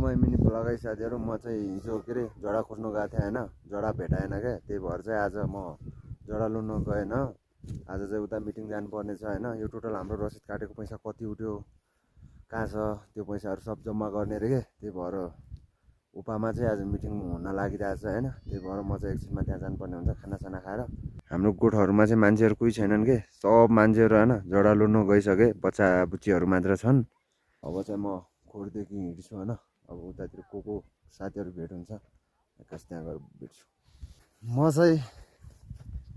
सुरुमै मिनी लगाइ साथीहरू म चाहिँ हिजो के अरे जडा खोज्नु गएको थिएँ होइन जडा भेटाएन क्या त्यही भएर चाहिँ आज म जडा लुन गएन आज चाहिँ उता मिटिङ जानुपर्ने छ होइन यो टोटल हाम्रो रसिद काटेको पैसा कति उठ्यो कहाँ छ त्यो पैसाहरू सब जम्मा गर्ने अरे के त्यही भएर उपामा चाहिँ आज मिटिङ हुन लागिरहेको छ होइन त्यही भएर म चाहिँ एकछिनमा त्यहाँ जानुपर्ने हुन्छ खानासाना खाएर हाम्रो गोठहरूमा चाहिँ मान्छेहरू कोही छैनन् के सब मान्छेहरू होइन जडा लुन गइसके बच्चा बुच्चीहरू मात्र छन् अब चाहिँ म खोरदेखि हिँड्छु होइन अब उतातिर को साथीहरू भेट हुन्छ एकास त्यहाँ गएर भेट्छु म चाहिँ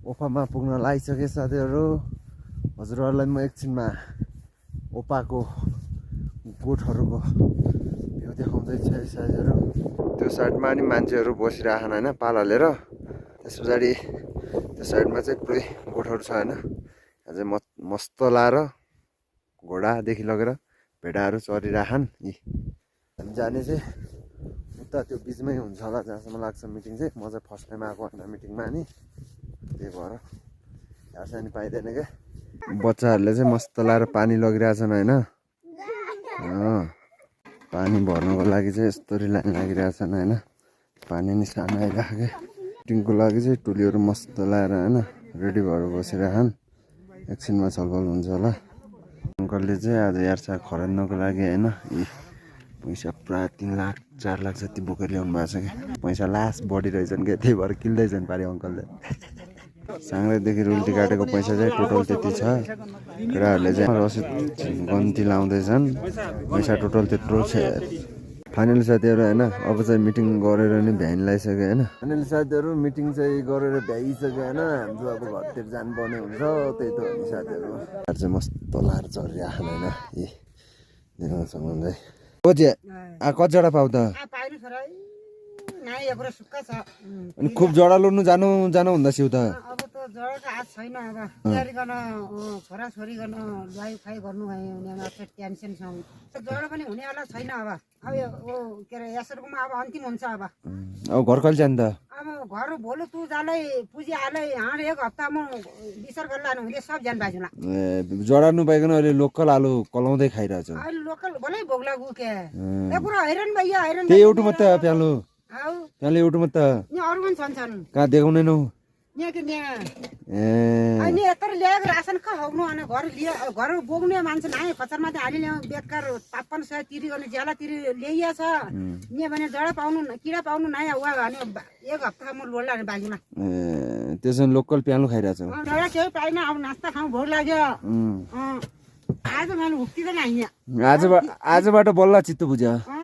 ओपामा पुग्न लागिसकेँ साथीहरू हजुरहरूलाई म एकछिनमा ओपाको गोठहरूको भ्यू देखाउँदैछु है साथीहरू त्यो साइडमा नि मान्छेहरू बसिरहेछन् होइन पाल हालेर त्यस पछाडि त्यो साइडमा चाहिँ पुरै गोठहरू छ होइन यहाँ चाहिँ मस्त लाएर घोडादेखि लगेर भेडाहरू चरिरहेछन् यी हामी जाने चाहिँ उता त्यो बिचमै हुन्छ होला जहाँसम्म लाग्छ मिटिङ चाहिँ म चाहिँ फर्स्ट टाइम आएको होइन मिटिङमा नि त्यही भएर यहाँ चाहिँ पाइँदैन क्या बच्चाहरूले चाहिँ मस्त लाएर पानी लगिरहेछन् होइन पानी भर्नुको लागि चाहिँ यस्तरी लाइन लागिरहेछन् होइन पानी नि सानो आइरहेको क्या मिटिङको लागि चाहिँ टोलीहरू मस्त लाएर होइन रेडी भएर बसिरहेछन् एकछिनमा छलफल हुन्छ होला अङ्कलले चाहिँ आज यार्सा खरान्नको लागि होइन पैसा प्रायः 3 लाख 4 लाख जति बोकेर ल्याउनु भएको छ क्या पैसा लास्ट बढी रहेछन् क्या त्यही भएर किल्दैछन् पारि अङ्कलले साङ्ग्रेदेखि रुल्टी काटेको पैसा चाहिँ टोटल त्यति छ केटाहरूले चाहिँ रसिद गन्ती लाउँदैछन् पैसा टोटल त्यत्रो छ फाइनल साथीहरू होइन अब चाहिँ मिटिङ गरेर नि भ्याइन लगाइसक्यो होइन फाइनल साथीहरू मिटिङ चाहिँ गरेर भ्याइसक्यो होइन हाम्रो अब घरतिर जानुपर्ने हुन्छ त्यही त हो नि साथीहरू चाहिँ मस्तो लाएर चढिरहेको होइन ए देखाउँछौँ चाहिँ कति कति जडा पाउ त अनि खुब जडा लुट्नु जानु हुँदा सिउ त जडा त आज छैन अब तयारी गर्न छोराछोरी गर्न ड्राइभ फाइ गर्नु भयो टेन्सन छ जडा पनि हुनेवाला छैन अब अब यो के अरे यसरीकोमा अब अन्तिम हुन्छ अब घर कहिले जान्छ त अब घर भोलि तु जालै पुजी हालै हाँड एक हप्तामा बिसर गरेर लानु हुँदै सब जान बाजुला जडा नपाइकन अहिले लोकल आलु कलाउँदै खाइरहेछ अहिले लोकल भोलै भोग लागु के ए पुरा हैरान भइया हैरान त्यही एउटा मात्र प्यालो प्यालो एउटा मात्र यहाँ अरू पनि छन् कहाँ देखाउँदैनौ यहाँ अनि यत्रो ल्याएको रासन खाउनु अनि घर बोक्ने मान्छे नाइ खचरमा चाहिँ हालि ल्याउ बेकार 5500 तिरी गर्ने ज्याला तिरी ल्याइया छ यहाँ भने जडा पाउनु किरा पाउनु नाइ वा भने एक हप्तामा लोड्ला नि बाजुमा त्यसो लोकल प्यालो खाइरहेछ जडा केही पाइन अब नास्ता खाउँ भोक लाग्यो आज मैले हुक्तिदैन यहाँ आजबाट बल्ल चित्त बुझ्यो